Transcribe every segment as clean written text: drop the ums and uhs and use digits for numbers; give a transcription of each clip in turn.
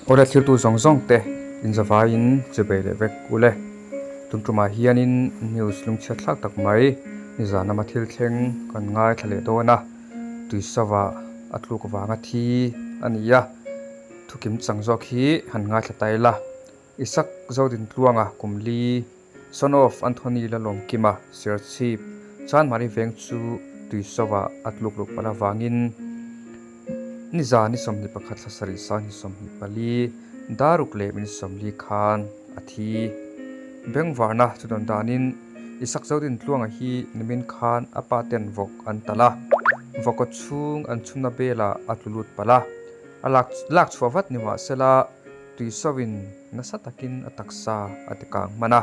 Awle thiltu zawng zawng te inzavaiin chibei leh vek ule. Tun tumah hianin news lungchhiat thlak tak mai nizan lama thil thleng kan ngaithla leh dawn a, tuisava a tluk vanga thi a ni a, thukim chang zawk hi han ngaithla ta ila. Isak Zodintluanga kum li, Son of Anthony Lalawmkima Serchhip, Chanmari veng chu tuisova a tluk luk palh avangin nizan ni 21 thla sarih sang ni 24 daruk leh minute 40 khan a thi. Bengvarna chu dawn danin Isak Zodintluanga hi nimin khan a pa ten vawk an talh a, vawkaw chhung an chhumna belah a tlu lut palh a, a lak chhuah vat ni mahsela, Tuisawin nasa takin a taksa a ti kang hman a,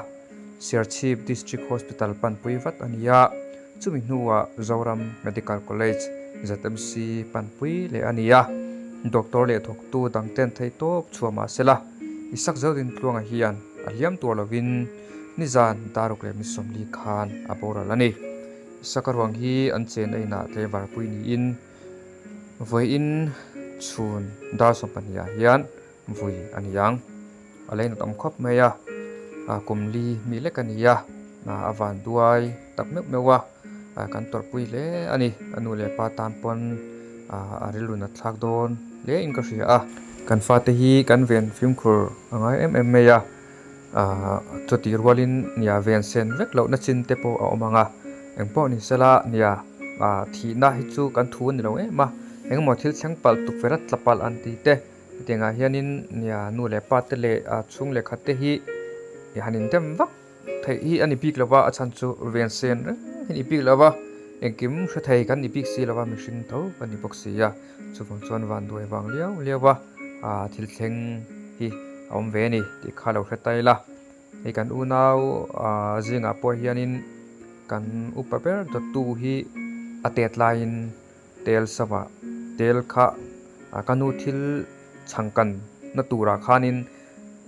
Serchhip District Hospital panpui vat a ni a, chumi hnuah Zoram Medical College, ZMC, panpui leh a ni a, doctor leh thawktu dangten theihtawp chhuah mah sela, Isak Zodintluanga hian a hliam tur lovin nizan daruk leh mi 40 khan a boral a ni. Isaka ruang hi an chen a inah tlaivarpui niin, Vawiin chhun dar 12 ah hian vui a ni ang. A lei nat awm khawp mai a, kum li mi lek a ni a, a van duai tak meuh meuh a, kan tawrhpui hle a ni. A nu leh pa tan pawn a rilru nat thlak dawn hle in ka hria a. Kan fate hi kan ven fimkhur a ngai em em mai a, chutih rualin nia ven sen vek lohna chin te pawh a awm ang a, engpawh ni sela nia. Thihna hi chu kan thu a ni lo em a, engemaw thil thleng palh tukverh a tla palh an tih te hetiangah hianin nia nu leh pa te leh chhung leh khat te hi han indem vak theih hi a ni bik lo va, a chhan chu ven sen reng hi a ni bik lo va, engkim hre thei kan ni bik si lo va, mihring tho kan ni bawk si a, chuvang chuan vanduai vang liau liau a thil thleng hi a awm ve a ni tih kha lo hre ta ila. Hei kan unau zingah pawh hianin kan upa ber dawttu hi a tet laiin tel sava tel kha ka nu thil chhangkan na turah khanin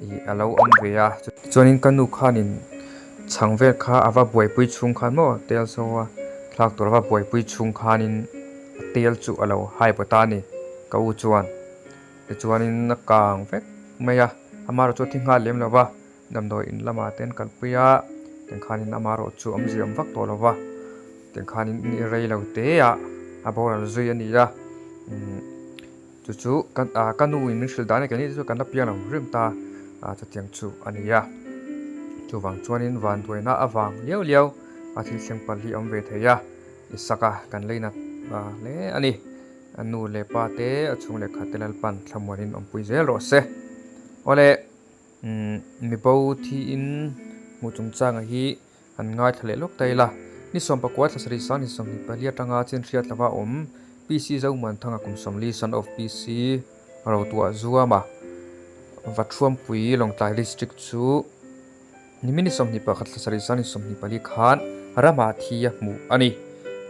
ih a lo awm ve a. Chuanin ka nu khanin chhang vel kha a va buaipui chhung khan maw tel sawa thlak tur a va buaipui chhung khanin a tel chu a lo hai bawt a ni ka u chuan. Tichuanin a kang vek mai a, amaherawh chu a thi nghal lem lo va, damdawi in lamah te an kalpui a, tiangkhanin amaherawh chu awmzia awm vak tawh lo va, tiangkhanin ni rei lo te ah a boral zui a ni a, umm chu chu ka ah ka nu in min hrilh dan a keini chu kan la piang lo rim ta a chutiang chu a ni a, chuvang chuanin vanduaina avang liau liau a thil thleng palh hi a awm ve thei a, i sak a kan lei nat hle a ni. A nu leh pa te, a chhung leh khat te Lalpan thlamuanin awmpui zel rawh se. Awle, mibo thiin hmuh chungchanga hi an ngaithla leh lawk ta ila. Ni 14 thla sarih sang ni 24 atanga chin hriat lova awm PC Zomuanthanga kum 40 son of PC Rotuah Zuama Vathuampui Lawngtlai District chu Nimin ni 21 thla sarih zan ni 24 khan ramah thi a hmuh a ni.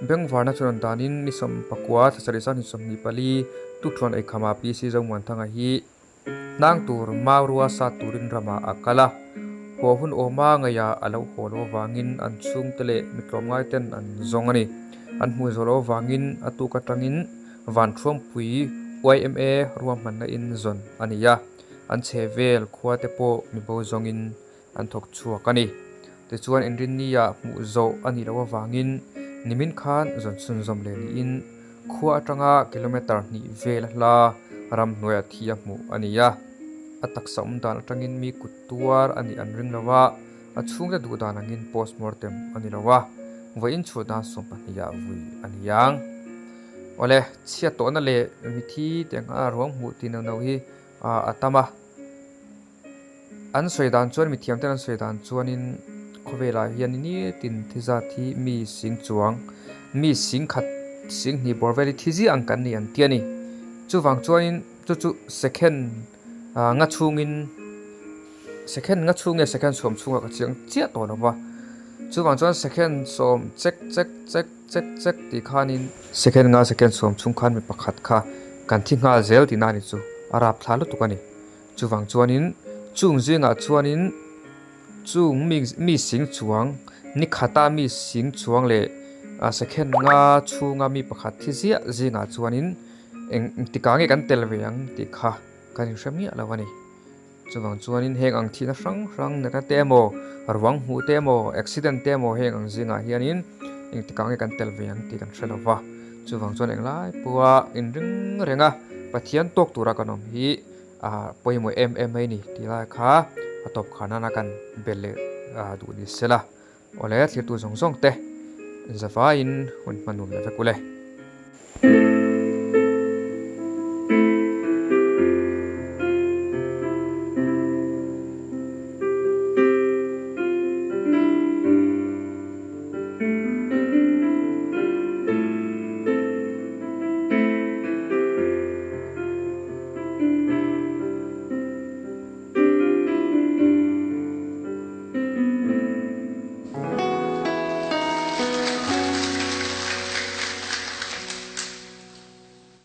Bengvarna chu rawn danin ni 19 thla sarih zan ni 24 tukthuan eikhama PC Zomuanthanga hi hnang tur Maurua sat turin ramah a kal a. Haw hun awma ngaihah a lo haw loh avangin an chhungte leh mi tlawmngaiten an zawng a ni. An hmuh zawh loh avangin a tuk atangin Vanthuampui yma ruahmanna in zawn a ni a. An chhe vel khua te pawh mibo zawngin an thawk chhuak a ni. Tichuan Inrinnia hmuh zawh a nih loh avangin nimin khan zawn chhunzawm leh niin khua atanga kilometre hnih vel hla ramhnuaiah thi a hmuh a ni a. A taksa awm dan atangin mi kut tuar a nih an ring lo a, a chhungte duh dan angin postmortem a ni lo a, vawiin chhuah dan 12 ah vui a ni ang. Awle, chhiat tawhna leh mithi te anga ruang hmuh tih no no hi a tam a. An sawi dan chuan mithiam ten an sawi dan chuanin khawvelah hian nitin thi zat hi mi sing chuang mi sing khat sing hnih bawr vel hi thi ziah ang kan ni an ti a ni. Chuvang chuanin chu chu second nga chhungin second nga chhung nge second sawm chhungah ka chiang chiah tawh lo va. Chuvang chuan second sawm chek chek chek chek chek tih khanin second nga second sawm chhung khan mi pakhat kha kan thi nghal zel tihna a ni chu a rap thla lutuk a ni. Chuvang chuanin chung zingah chuanin chung mi mi sing chuang ni khata mi sing chuang leh second nga chhunga mi pakhat thi ziah zingah chuanin eng engtikah nge kan tel ve ang tih kha. kan inhre miah lo a ni. Chuvang chuanin heng ang thihna hrang hrang natna te emaw, ruang hmuh te emaw, accident te emaw heng ang zingah hianin engtikah nge kan tel ve ang tih kan hre lo va. Chuvang chuan englai pawha inring renga Pathian tawk tura kan awm hi a pawimawh em em mai ni tih lai kha a tawp khar nana kan bel leh duh ni se la. Awle thlirtu zawng zawng te zavaiin hun hmanum leh vek ule.